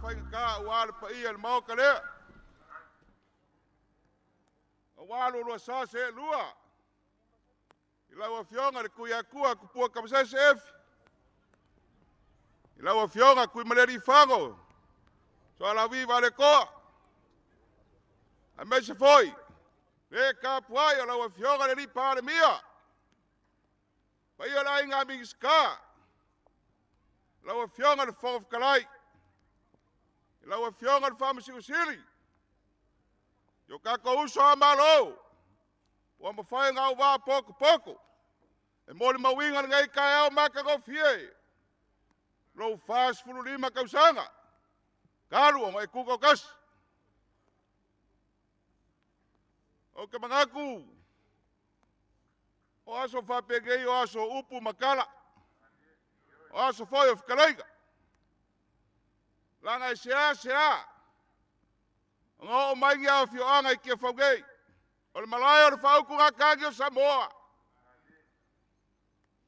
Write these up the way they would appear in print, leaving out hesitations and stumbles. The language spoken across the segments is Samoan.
faigata aua le paia i le Maota lea. Aua lo lua sa seelua i lau Afioga i le Tuiatua Tupua Tamasese Efi, i lau Afioga Tuimalealiifano Sualauvi Vaaletoa, aemaise foi le tapuai o lau Afioga i le Palemia, paia o le Aiga Minisita, lau Afioga i le Fofoga Fetalai, lau Afioga i le Faamasino Sili, i o tatou uso a Malo ua mafai ona auvaa potopoto e molimauina lenei taeao matagofie, lou 45 tausaga talu ona e tutoatasi. Ou te manatu, o aso faapenei o aso o upu ma tala, o aso foi o fetalaiga, leaga e seasea ona oo mai ni afioaga i Tiafau nei, o le malae o le faautugatagi o Samoa.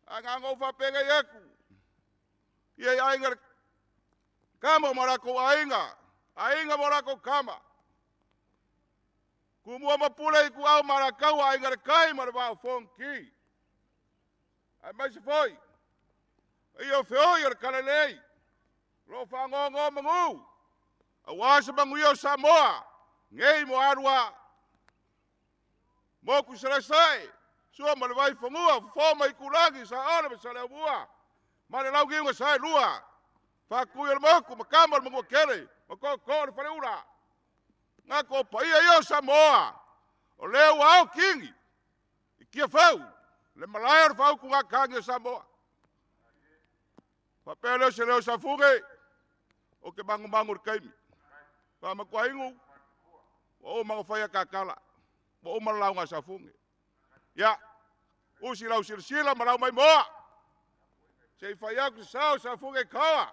Ae na ona ou faapenei atu, ia i aiga i le Tama ma o latou aiga, aiga ma o latou tama, Tumua ma Pule, Ituau ma Alataua, Aiga i le Tai ma le Vaa o Fonoti, aemaise foi paia o feoi o le Talalelei o lo o faanonomanu aua se manuia o Samoa nei mo alua. Motu i Salasae, Sua ma le Vaifanua, Fofo ma Aitulagi, Saole ma Saleaaumua ma le Launiu na Saelua, Faatui o le Motu ma Tama o le Manuatele ma Tootoo o le Faleula. Manatu o paia ia o Samoa, o lea ua ao kini i Tiafau, le malae o le faautugatagi a Samoa. Faapea lea o se leo Safune, ou te manumanu i le taimi. Faamatuainu, ua uma ona fai ataatala, ua uma le lauga a Safune. Ia, usi lau silasila ma lau maimoa, se i fai atu se sao o Safune i Taoa,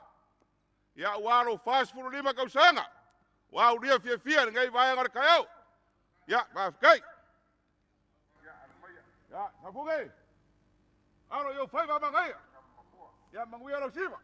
ia aua lou 45 tausaga, ua aulia fiafia i lenei vaega o le taeao. Ia, faafetai. Ia, Safune, alo i ou faiva manaia. Ia, manuia lau siva.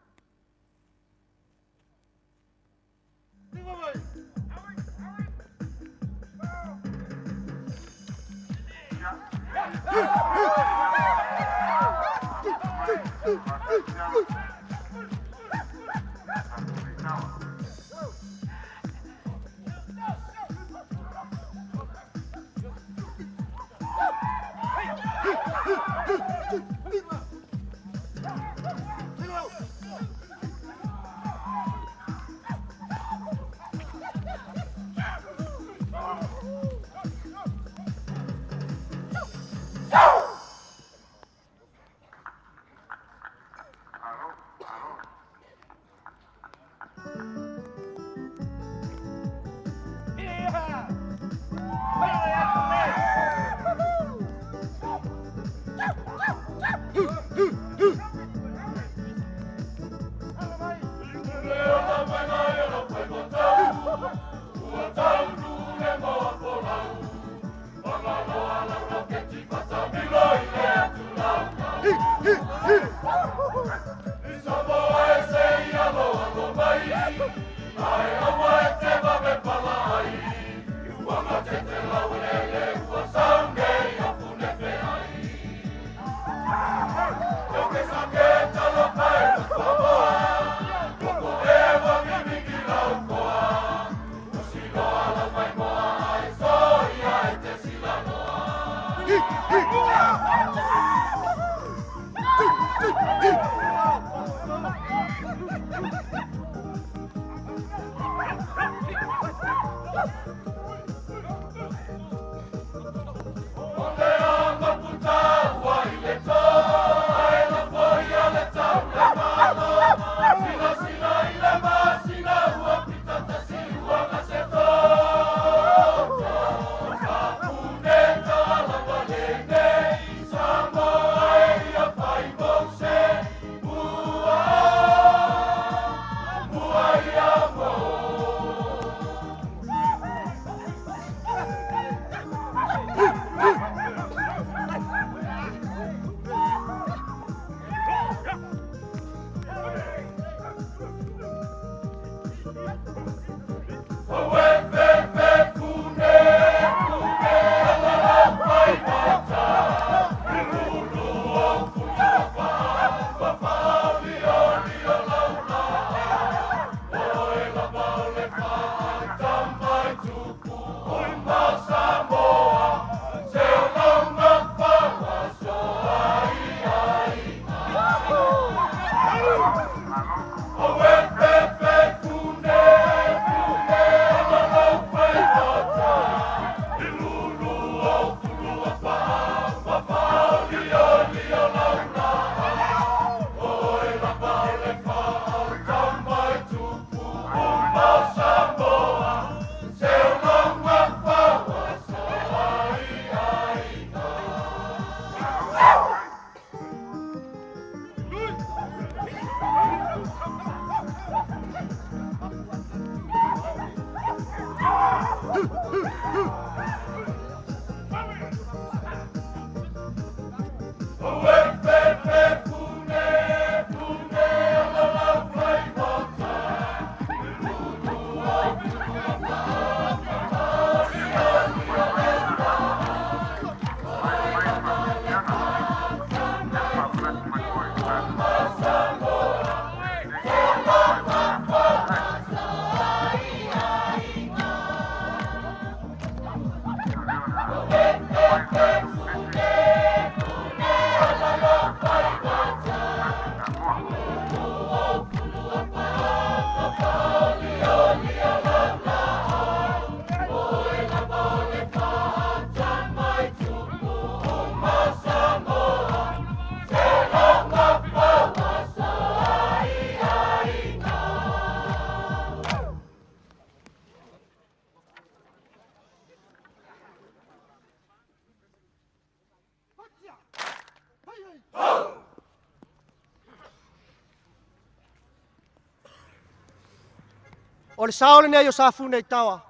O le sao lenei o Safune i Tawa,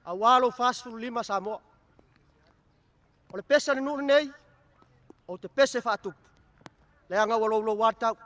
aua lou 45 Samoa. O le pese a le nuu lenei, ou te pese faatupu, leaga ua loulou lava le tau.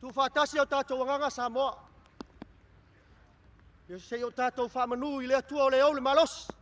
Tuufaatasi o tatou agaga Samoa. Ia se i o tatou faamanu i le Atua o le ou le malosi.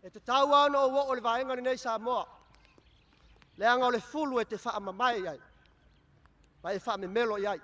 E tatau lava ona ou oo i le vaega lenei Samoa, leaga o le fulu e te faamamae i ai, ma e faamemelo i ai.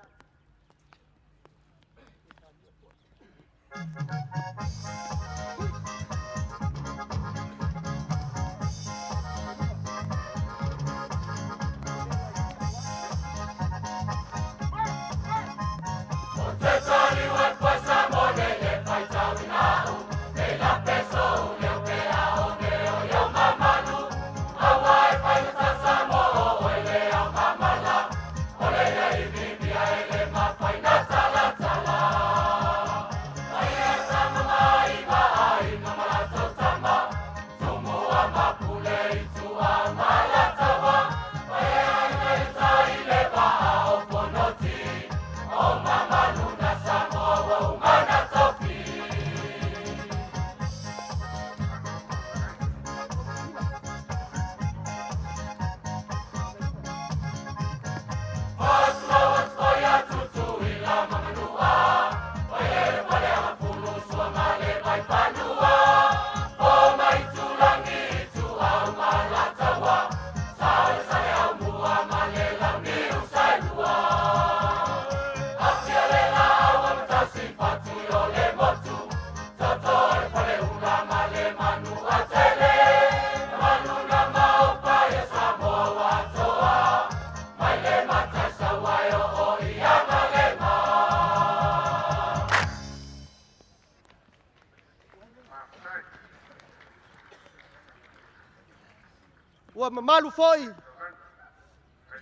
Ua mamalu foi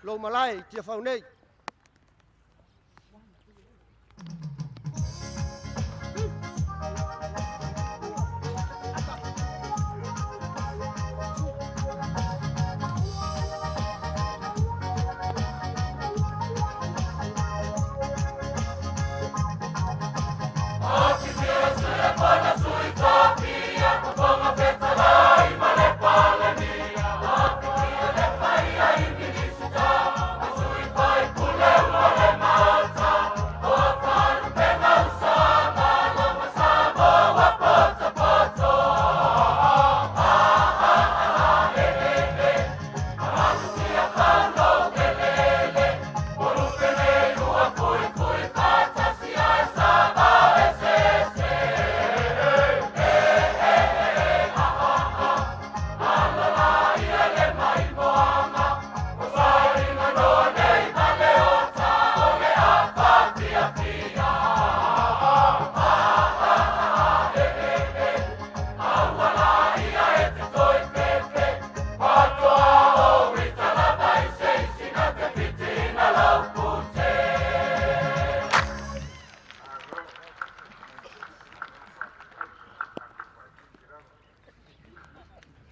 lou malae i Tiafau nei.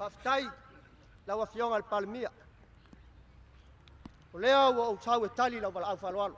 Faafetai lau Afioga i le Palemia. O lea ua ou sau e tali lau valaau faaaloalo.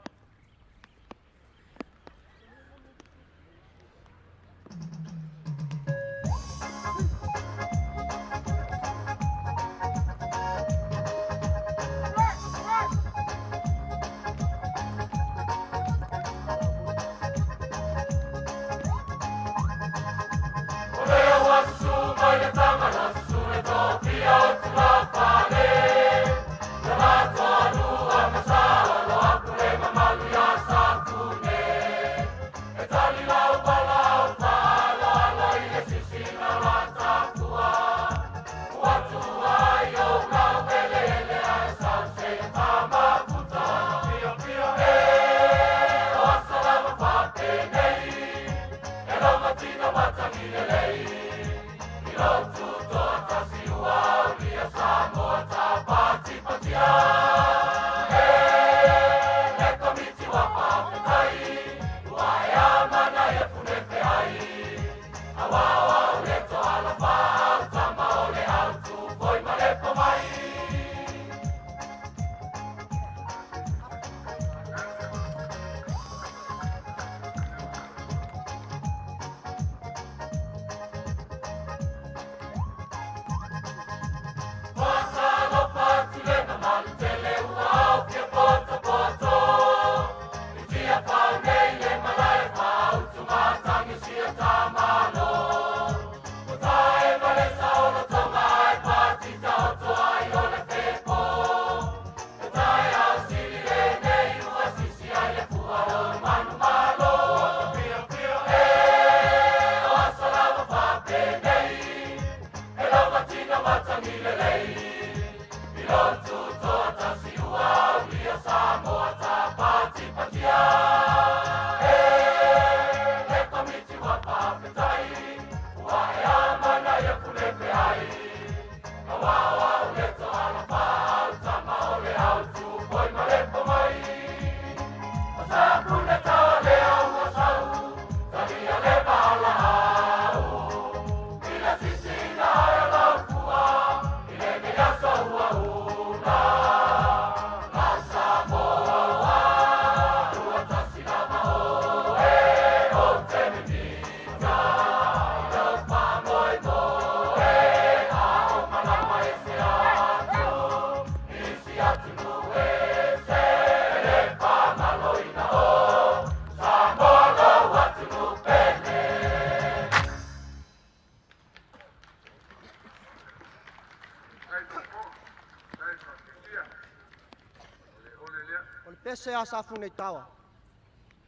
O le pese a Safune i Tawa,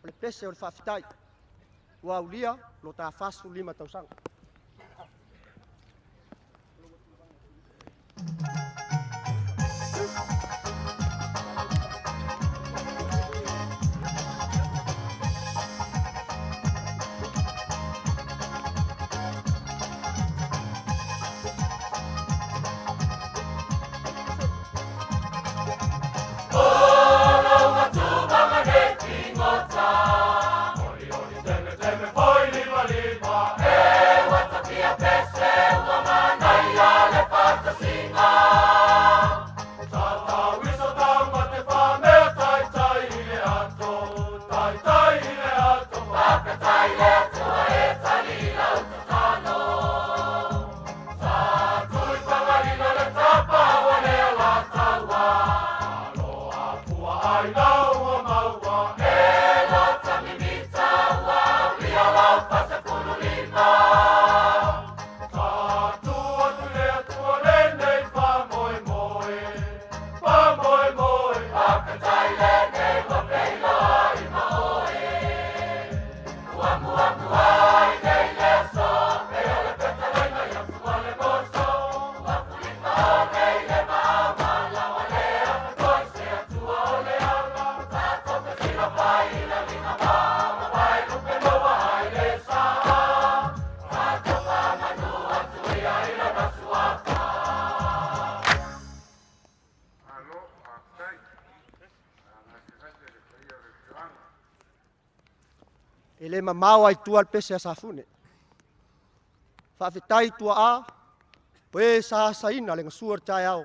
o le pese o le faafetai, ua aulia lo ta 45 tausaga. le mamao lava i tua le pese a Safune. Faafetai tuaa o e sa asaina le gasua o le taeao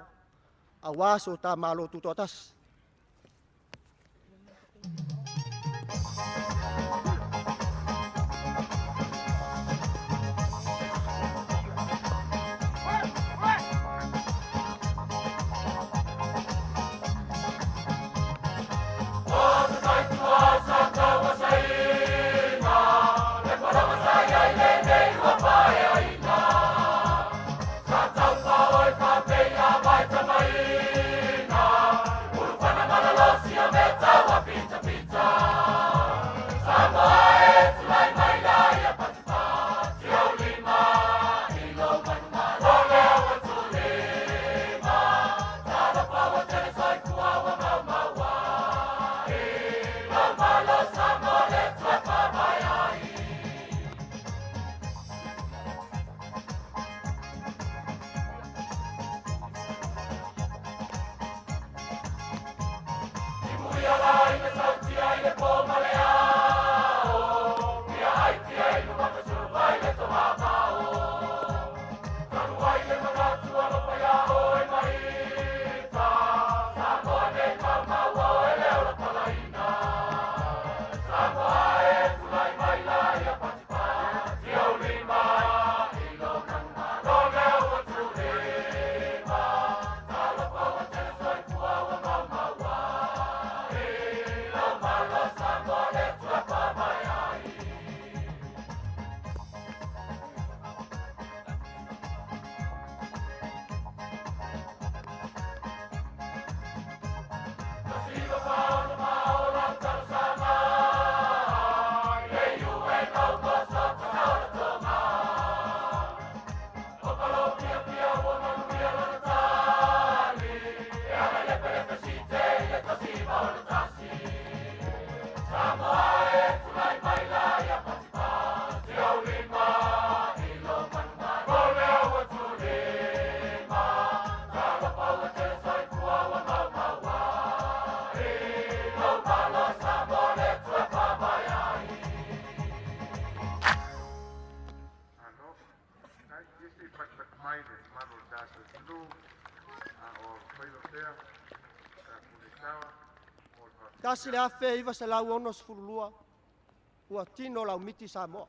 aua so ta Malo Tutoatasi. 1962 ua tino laumiti Samoa.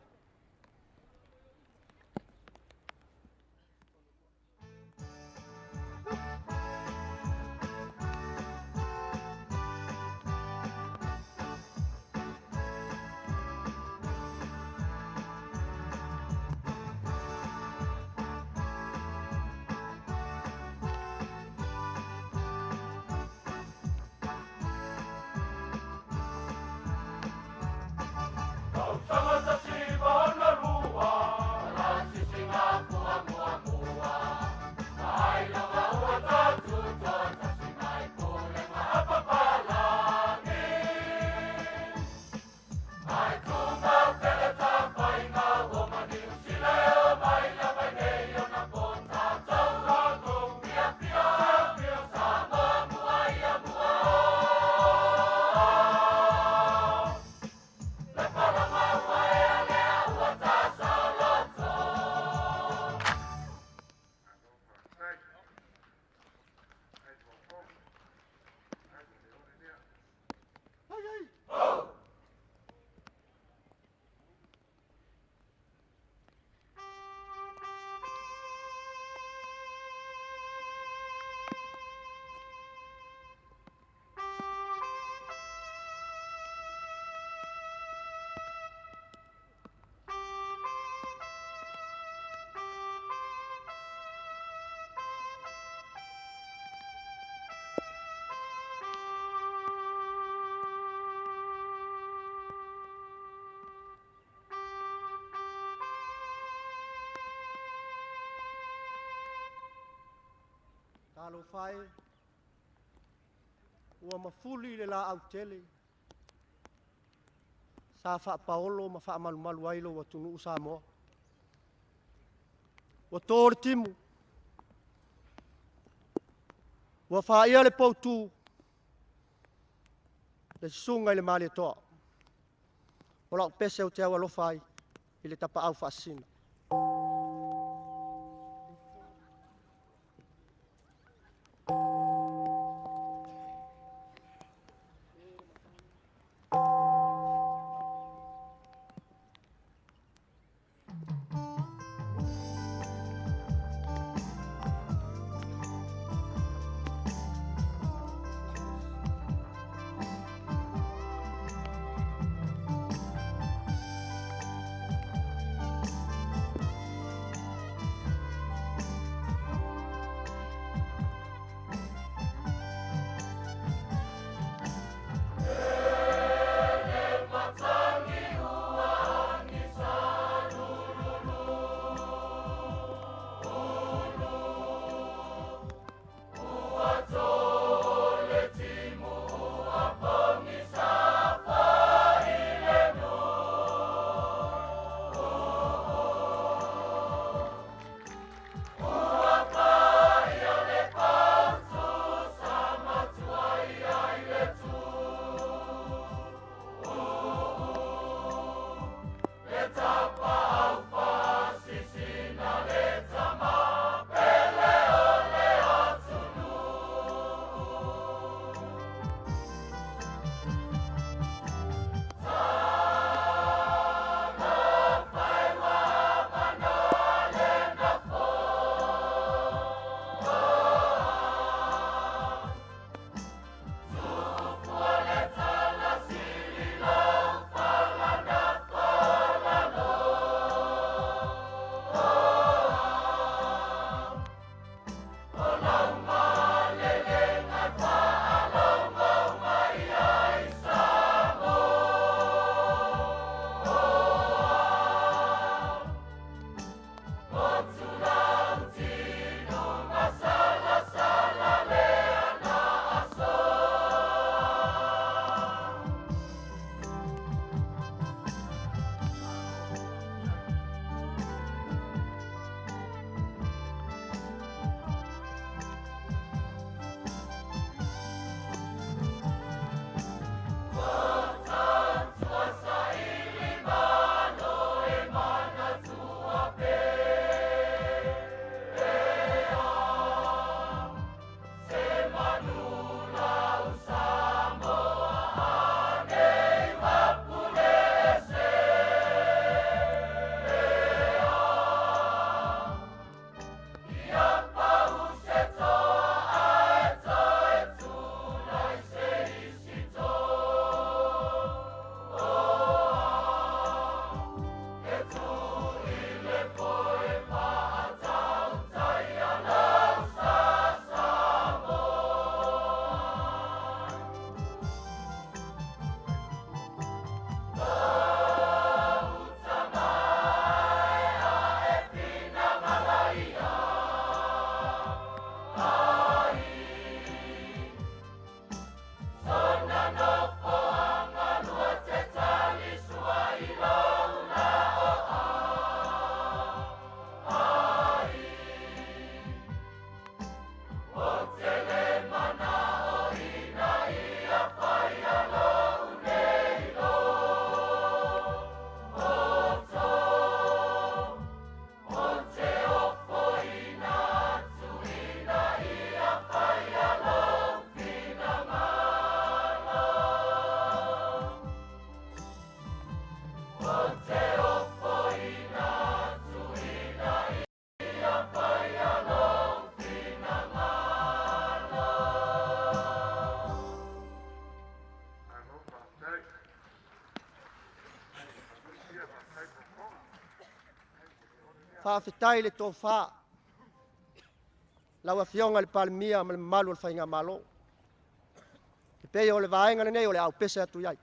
Talofa e, ua mafuli le laau tele sa faapaolo ma faamalumalu ai lou atunuu Samoa. Ua to le timu, ua faia le poutu, le susuga i le Malietoa. O lau pese ou te au alofa ai i le tapaau faasisina. Faafetai le tofa, lau Afioga i le Palemia ma le mamalu o le Faigamalo. E pei o le vaega lenei o le aupese atu i ai.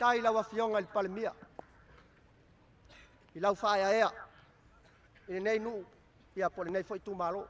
Faafetai i lau Afioga i le Palemia i lau faaeaea i lenei nuu ia po o lenei foi itumalo.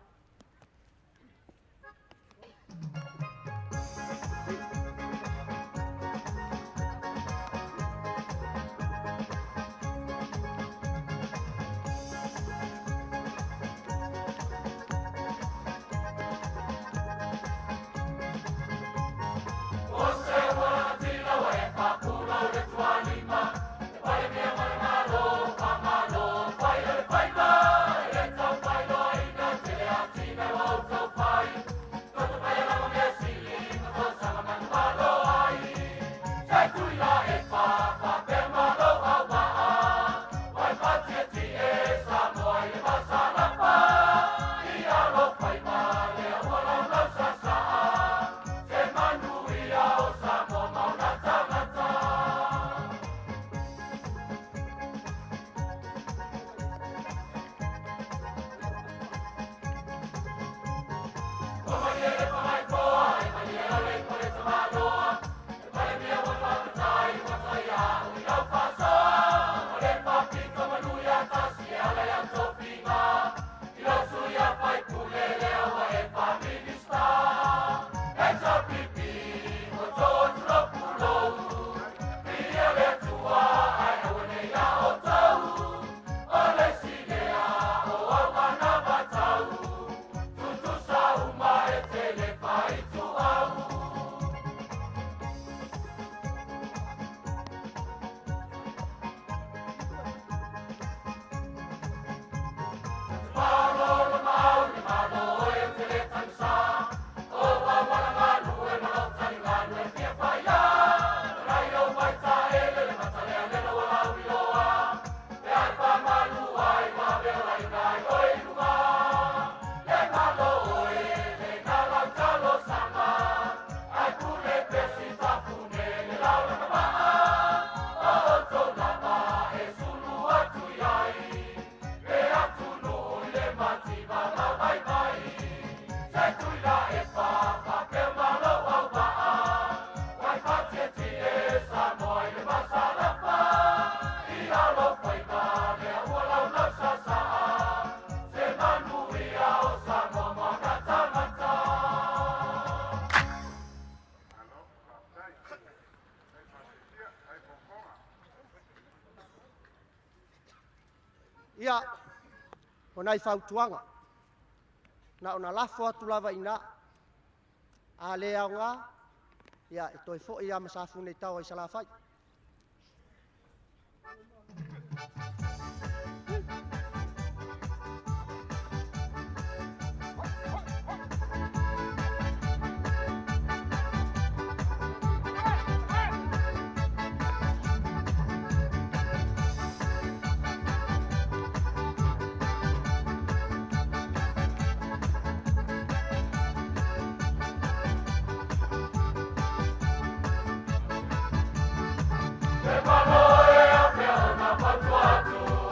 Ia, o nai fautuaga, na ona lafo atu lava i ina, a le aoga, ia, e toe foi lava ma Safune i taoa i Salafai. Le Malo e a pea ona fautua atu.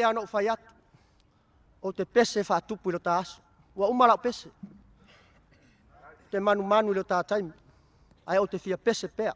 lava ona ou fai atu, ou te pese faatupu i lo ta aso. Ua uma lau pese, ou te manumanu i lo ta taimi, ae ou te fia pese pea.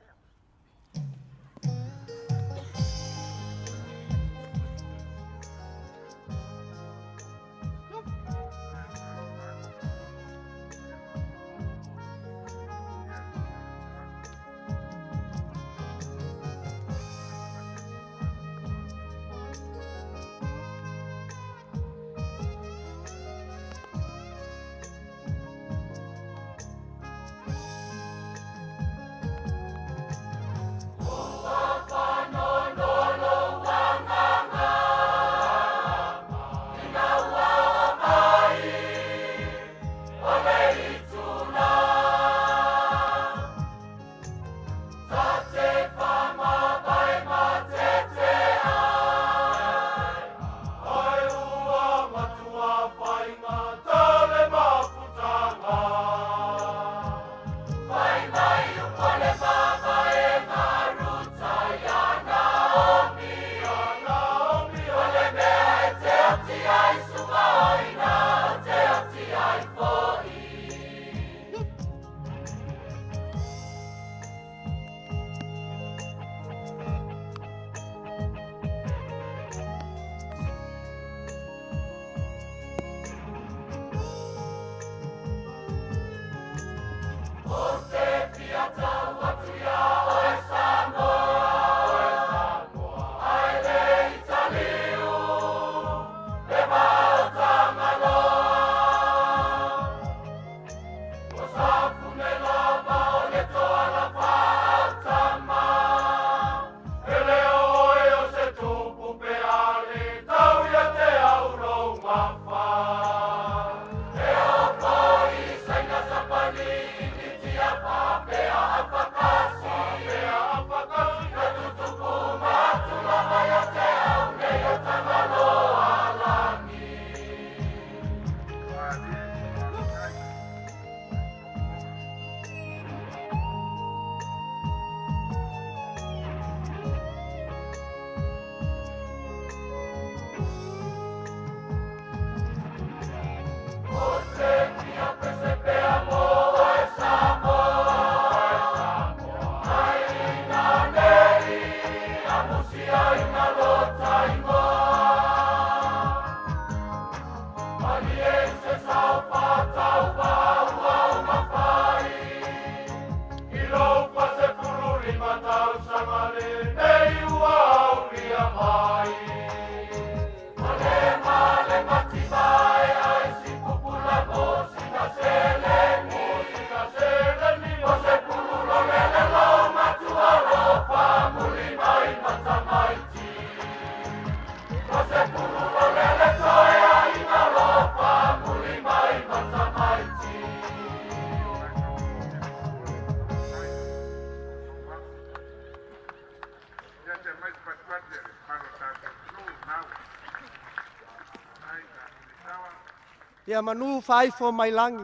Ia manu faaifo mai lagi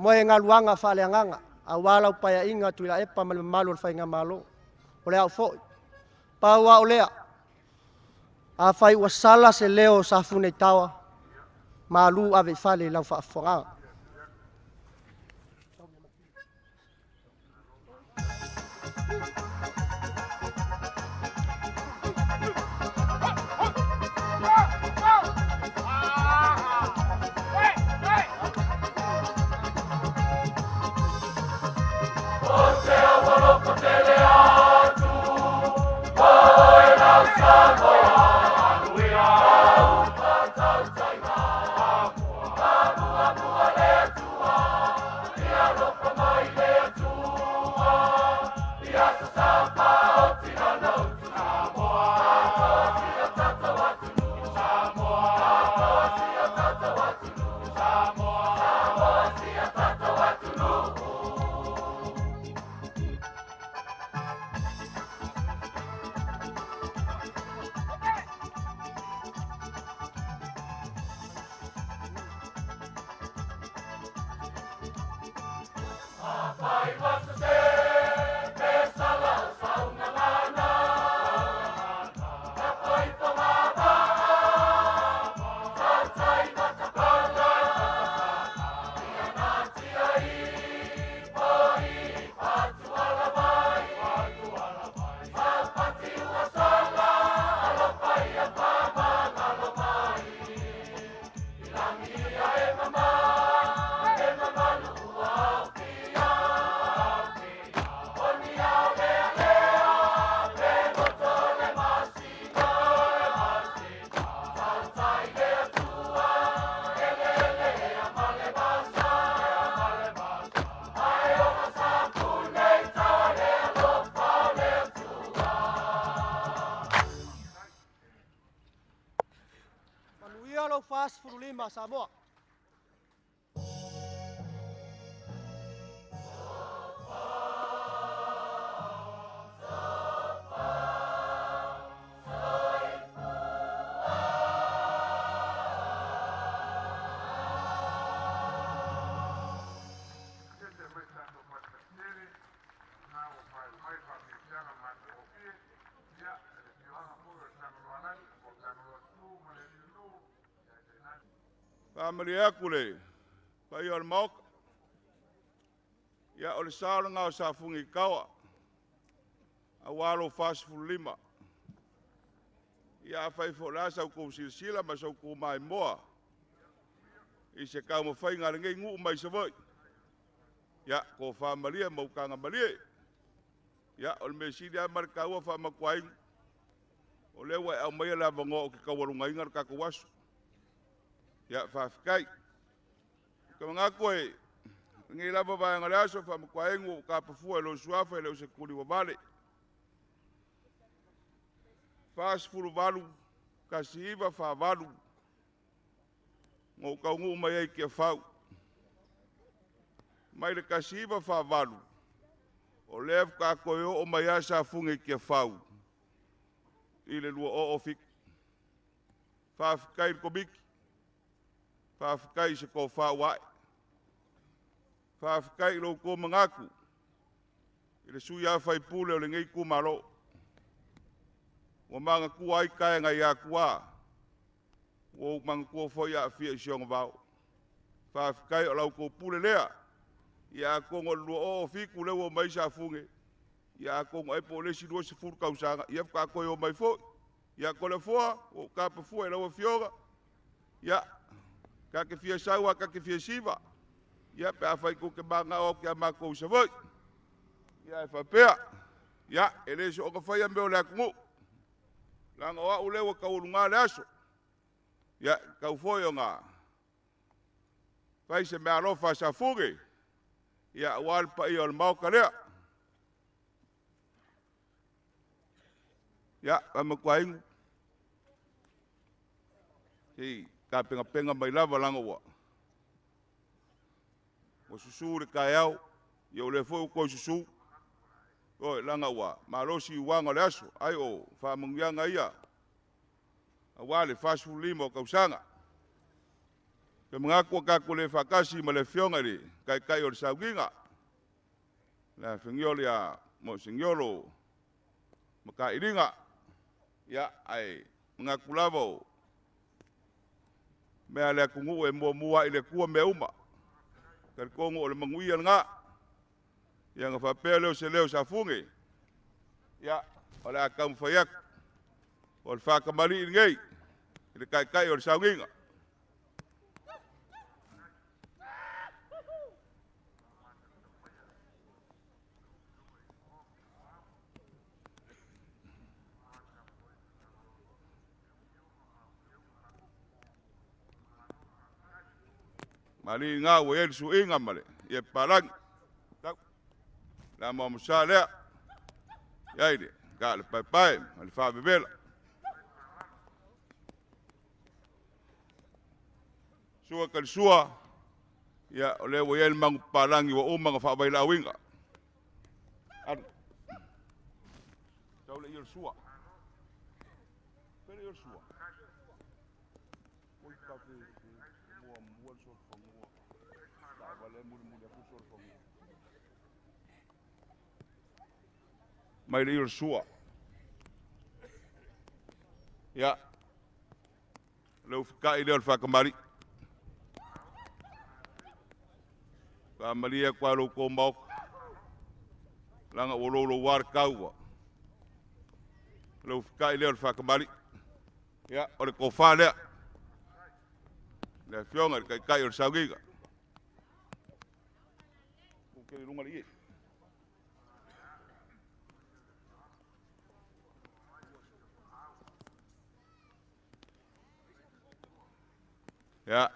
mo e galuaga faaleagaga auā lau paeaʻiga Tuilaepa ma le mamalu o le faigamālō. O le au foʻi, pau a o lea, afai ua sala se leo o Safuneitaoa, malu ave i fale i lau faafofogaaga. Samoa. Faamalie atu le paia o le Maota. Ia, o le sao lena o Safune i Taoa, aua lou 45. Ia, afai foi o le a sa outou silasila ma sa outou maimoa i se taumafaiga a lenei nuu mai Savaii, ia, tofa malie ma utaga malie. Ia, o le mea sili lava ma le taua faamatuaina, o lea ua e aumaia le avanoa ou te taualugaina le tatou aso. Ia, faafetai. Ou te manatu e lenei lava vaega o le aso faamatuainu ua ou tapafua i lou suafa e le o se tuli ua vale. 48, 1948, na ou taunuu mai ai i Tiafau. Mai le 1948, o lea faatoa toe oo mai lava Safune i Tiafau i le 2007. Faafetai i le Komiti, faafetai i se tofa ua ae, faafetai i lo outou manatu i le sui usufono o lenei itumalo, ua manatua ai tae nai atua, ua ou manatua foi Aafia i si ona vao. Faafetai o la outou pule lea. Ia atonu o le 2007 lea ua omai ai Safune, ia atonu ai po o le isi 20 tausaga, ia faatoa toe omai foi. Ia Toleafoa, ua ou tapafua i lau Afioga, ia, ta te fia sau lava ta te fia siva, ia pe afai tou te mananao atu ia matou i Savaii. Ia ae faapea, ia, e le soona faia mea o le atunuu, leaga o au lea ua taualuga le aso. Ia, e tatau foi ona fai se meaalofa a Safune, ia aua le paia o le Maota lea. Ia, Faamatuainu, se i tapenapena mai lava leaga ua susu le taeao, ia o lea foi ua toe susu, ioe, leaga ua malosi uaga o le aso, ai o faamanuiaga ia aua le 45 o tausaga. Ou te manatu ua tatou le faatasi ma le Afioga i le Taitai o le Sauniga, le Afioga ia Moseniolo Matailiga. Ia, ae manatu lava o mea a le atunuu e muamua ane i le Atua mea uma. Talitonu o le manuia lena. Ia ona faapea lea o se leo o Safune, ia, o le a taumafai atu. O le faatamalii lenei i le Taitai o le Sauniga. Malii na ua i ai le suiga ma le ie papalagi. Tau. Le amoamosa lea. I ai le ta le paepae ma le faavevela. Sua talisua, ia o lea ua i ai le magu papalagi ua uma ona faavailaauina. Alu. Tau le ia o le sua. Pele ia o le sua. Oi kafe mua mua le solofanua. Taavale mulimuli atu le solofanua. Mai le ia o le sua. Ia, le ufikai lea o le fakamali. Faamalie atu lava lo outou maota, leaga ua louloua le taua. Le ufikai lea o le faakamali. Ia, o le tofa lea, le Afioga i le Taitai o le Sauniga. Tuu tele i luga le ie. Ia,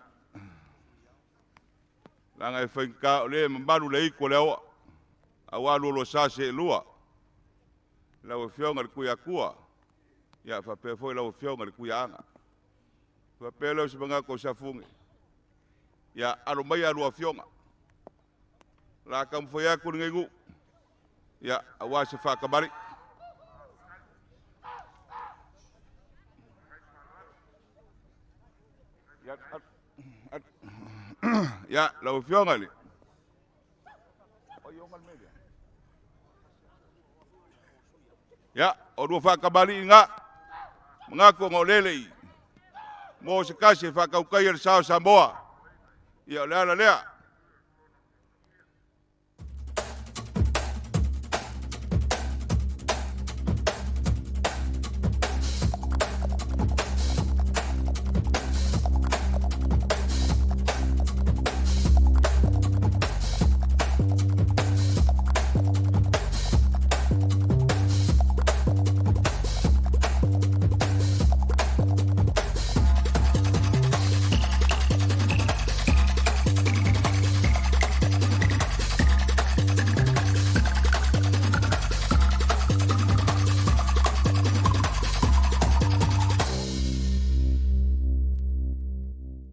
leaga e faigata o lea e mamalu le aitu o le aoa, aua lualuasa seelua, lau Afioga i le Tuiatua, ia faapea foi lau Afioga i le Tuiaaga. Faapea lea o se manatu o Safune. Ia, alo maia a lua afioga. O le a taumafai atu lenei nuu, ia, aua se faatamalii. Ia, lau Afioga i le Ia, o lua faatamalii na, manatu ona o lele i mo se tasi e faatautaia le sa o Samoa. Ia, o le ala lea.